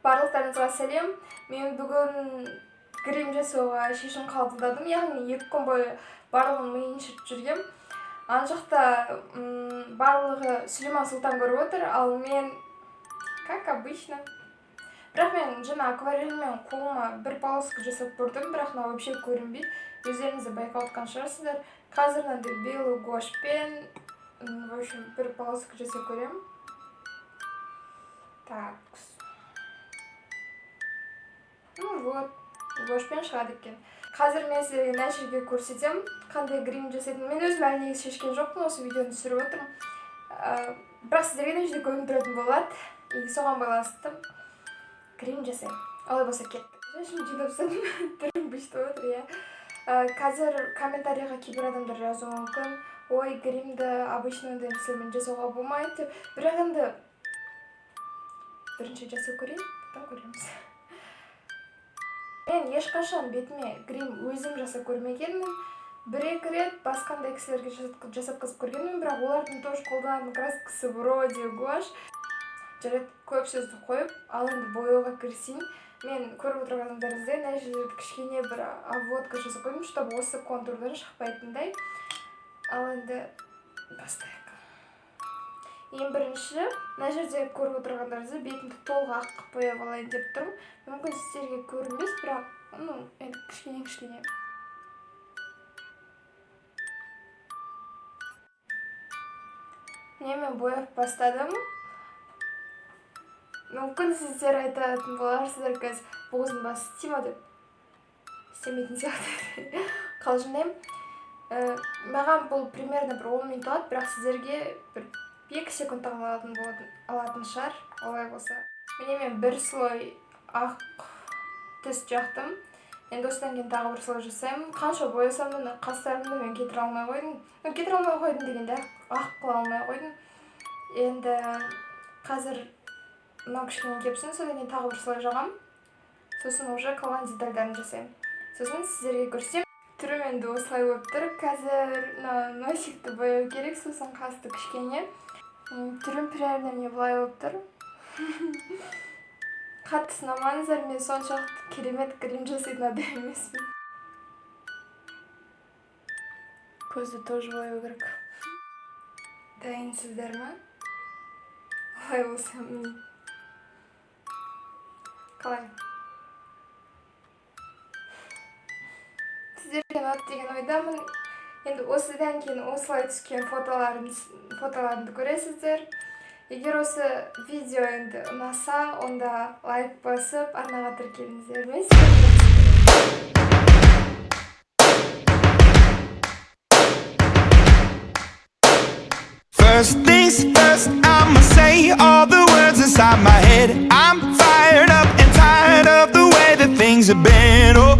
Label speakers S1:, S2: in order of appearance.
S1: Барлықтарыңызға сәлем. Мен бүгін грим жасауға шешім қабылдадым. Яғни 2 күн бойы барлығын миын шіртіп жүргем. Ана жақта барлығы Сүлейман Сұлтан көріп отыр, ал мен как обычно. Бірақ мен жаңа акварельмен қолыма бір полоска жасап көрдім, бірақ мынау вообще көрінбейді. Өздеріңіз де байқап отқан шығарсыздар. Қазір мынандай белый гуашьпен, в общем, бір полоска жасап көремін. Так. Ну вот, гуашьпен шығады екен. Қазір мен сіздерге мына жерге көрсетемін, қандай грим жасайтынын. Мен өзім әлі негізі шешкен жоқпын, осы видеоны түсіріп отырмын. Бірақ сіздерге мына жерде көрініп тұратын болады. И соған байланысты грим жасаймын. Олай болса кеттік. Шашымды жинап тастадым, түрім бүйтіп отыр, иә. Қазір комментарийға кейбір адамдар жазуы мүмкін. Ой, гримді обычный ондай нәрсемен жасауға болмайды деп. Бірақ енді бірінші жасап көрейін, потом көреміз. Мен ешқашан бетіме грим өзім жасап көрмегенмін. Бір-екі рет басқандай кісілерге жасатқызып көргенмін, бірақ олардың тоже қолданатын краскасы вроде гуашь. Жарайды, көп сөзді қойып, ал енді бояуға кірісейін. Мен көріп отырғандарыңыздай мына жерде кішкене бір обводка жасап қойдым, чтобы осы контурдан шықпайтындай. Ал енді бастайық. Ең бірінші мына жерде көріп отырғандарыңыздай бетімді толық ақ қылып бояп алайын деп тұрмын. Мүмкін сіздерге көрінбес, бірақ, ну, енді кішкене-кішкене. Міне, мен бояп бастадым. Мүмкін сіздер айтатын боларсыздар, қазір бұл қыздың басы істей ма деп. Істемейтін сияқты. Қалжыңдаймын. Маған бұл примерно бір 10 минут алады, бірақ сіздерге бір 2 секунд алатын шығар, олай болса. Міне, мен бір слой ақ түс жақтым. Енді осыдан кейін тағы бір слой жасаймын. Қанша боясам да мына қастарымды мен кетіре алмай қойдым. Ну, кетіре алмай қойдым дегенде ақ қыла алмай қойдым. Енді қазір мынау кішкене кепсін, содан кейін тағы бір слой жағамын. Сосын уже қалған детальдарын жасаймын. Сосын сіздерге көрсетемін. Түрім енді осылай болып тұр. Қазір мына носикті бояу керек, сосын қасты кішкене. Түрім примерно міне былай болып тұр. Қатты сынамаңыздар, мен соншалықты керемет грим жасайтын адам емеспін. Көзді тоже бояу керек. Дайынсыздар ма? Олай болса, міне. Қалай? Сіздерге ұнады деген ойдамын. Енді осыдан кейін осылай түскен фотоларымды көресіздер. Егер осы видео енді ұнаса, онда лайк басып, арнаға тіркеліңіздер. Мен сіздерді
S2: First things first, I'ma say all the words inside my head. I'm fired up and tired of the way that things have been. Oh,